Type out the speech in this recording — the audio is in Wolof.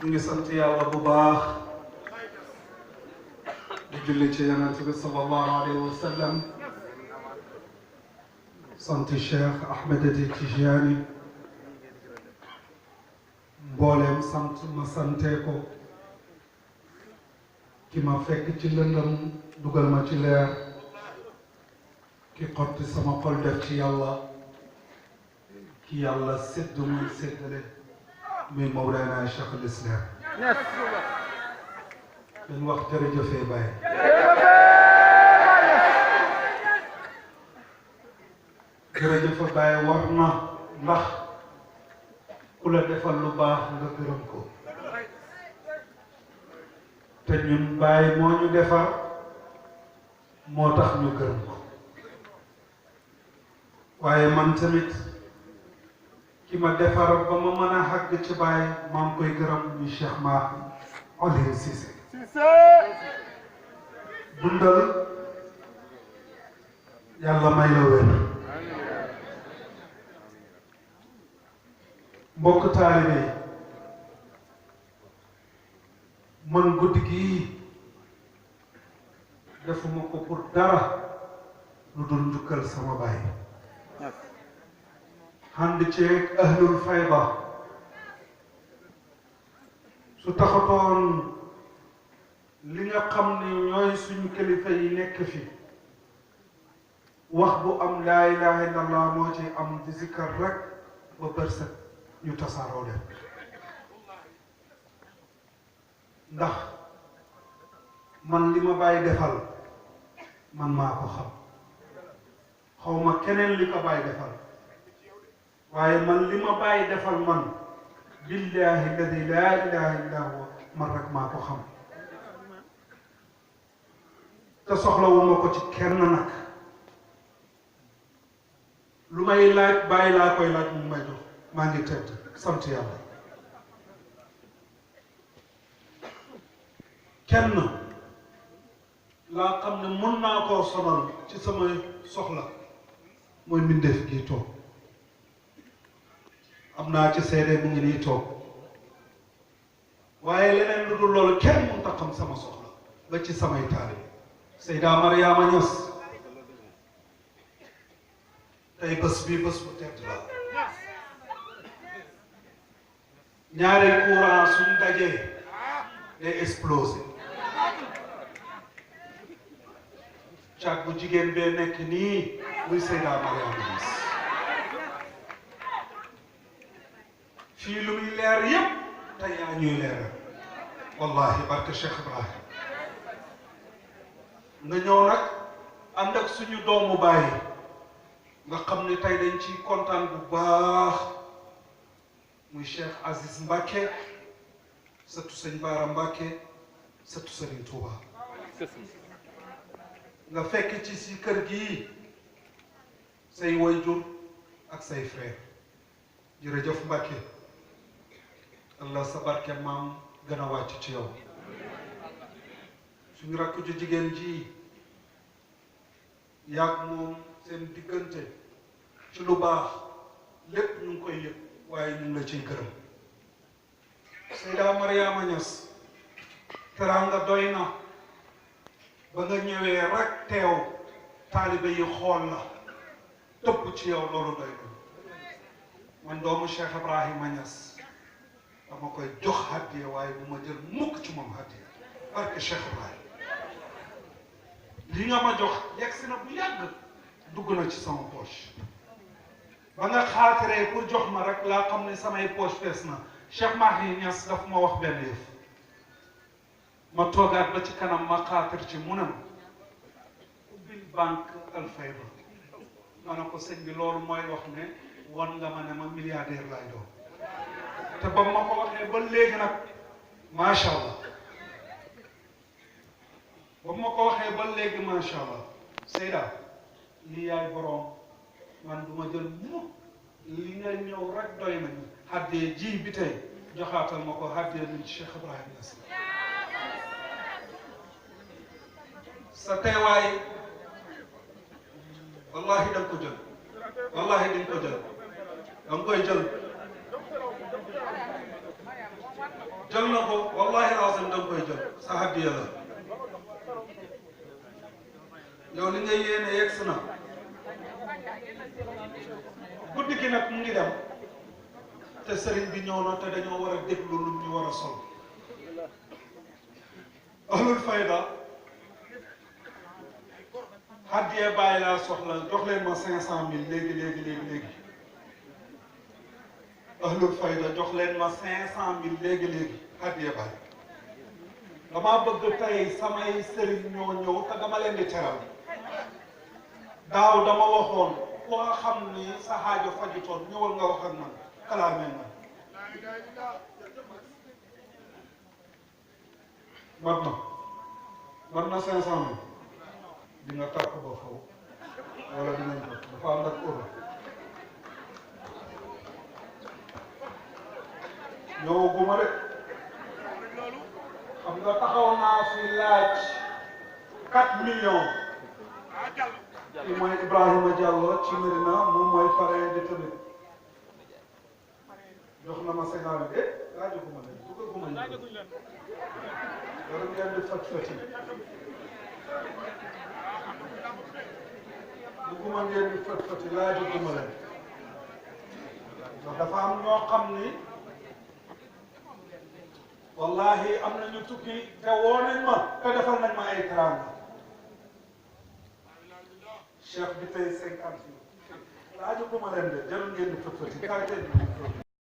ñu ngi sant yàlla bu baax di julli ci yonent bi sallallahu alayhi wa sallam sant Cheikh Ahmed Tidiane mbooleem sant ma sante ko ki ma fekk ci lëndëm dugal ma ci leer ki xotti sama xol def ci yàlla ki yàlla sédd muy séddale muy Mawlana Cheikh al Islam dañ wax jërëjëfee Baye jërëjëfe Baye war na ndax ku la defal lu baax nga gërëm ko te ñun Baye moo ñu defar moo tax ñu gërëm ko waaye man tamit ki ma defar ba ma mën a xàgg ci Baye maa ngi koy gërëm ñu Cheikh Mahi Aliou Cissé dundal yàlla may la wér mbokk taalibe yi man guddi gii defuma ko pour dara lu dul njukkal sama Baay ànd ceeg ahlul fayda su taxatoon li nga xam ne ñooy suñu kilifa yi nekk fi wax bu am laa ilaha illallah moo ci am di zikkar rek ba bërset ñu tasaaroo dem ndax man li ma Baay defal man maa ko xam xaw ma keneen li ko Baay defal waaye man li ma Baay defal man billahi alladi laa ilaha illa huwa man rek maa ko xam te soxlawuma ko ci kenn nag lu may laaj Baay laa koy laaj mu may jox maa ngi tedd sant yàlla kenn laa xam ne mën naa koo sonal ci sama soxla mooy mbindeef gii toog am naa ci seede mu ngi nii toog waaye leneen lu dul loolu kenn mënut a xam sama soxla ba ci samay taalibe Seyda Mariama Ñas tey bés bii bés bu tedd la ñaari courant suñ dajee day explosé caag bu jigéen bee nekk nii muy Seyda Mariama Ñas fii lu muy leer yépp tey yaa ñuy leeral wallahi barke Cheikh Ibrahim nga ñëw nag ànd ak suñu doomu Baay nga xam ne tey dañ ciy kontaan bu baax muy Cheikh Aziz Mbacke sëtu sëñ Baara Mbacke sëtu Sëriñ Tuuba nga fekk ci si kër gii say wayjur ak say frère jërëjëf Mbacke Allah sa barke maam gën a wàcc ci yow suñu rakk ju jigéen ji yàgg moom seen diggante ci lu baax lépp ñu ngi koy yëg waaye ñu ngi la ciy gërëm Seyda Mariama Ñas teraanga doy na ba nga ñëwee rek teew taalibe yi xool la tëbb ci yow loolu doy na man doomu Cheikh Ibrahima Ñas dama koy jox hadiya waaye bu ma jël mukk ci moom hadiya barke Cheikh Ibrahima li nga ma jox yegg si na bu yàgg dugg na ci sama poche ba nga xaatiree pour jox ma rek laa xam ne samay poche fees na Cheikh Mahi Niass daf ma wax benn yëf ma toogaat ba ci kanam ma xaatir ci mu ne ma ubbil banque Alfayda ma ne ko sëñ bi loolu mooy wax ne won nga ma ne ma milliardaire laay doon te ba ma ko waxee ba léegi nag macha allah ba ma ko waxee ba léegi macha allah Seyda lii yaay boroom man du ma jël mukk li nga ñëw rek doy nañu haddee ji bi tey joxaatal ma ko haddee nañ ci Cheikh Ibrahima Niass sa teewaay wallahi da nga ko jël wallahi da nga ko jël da nga koy jël jël na wallahi lazim da nga koy jël sa hadiya la yow li nga yéene yegg si na guddi gi nag mu ngi dem te sëriñ bi ñëw na te dañoo war a déglu lu ñu war a sol ahlul fayda hadiya bàyyi laa soxla jox leen ma 500000 léegi ahlul fayda jox leen ma 500000 léegi hadiya bàyyi dama bëgg tey samay sëriñ ñoo ñëw te dama leen di teral daaw dama waxoon koo xam ni sa xaajo fajutoon ñëwal nga wax ak man kalaamee man mat na 500000 di nga tàkk ba faw wala dinañ ko dafa ànd ak euro ñëwaguma rek xam nga taxaw naa fi laaj 4 millions ki mooy Ibrahima Diallo ci Medina moom mooy parrain di tamit jox na ma 50 de laajaguma leen duggaguma leen war ngeen di fat-fati dugguma ngeen di fat-fati laajaguma leen ndax dafa am ñoo xam ni wallahi am nañu tukki te woo nañ ma te defal nañ ma ay teraanga cheikh bi tey 50 laajaguma leen de jarul ngeen di fat-fati kaay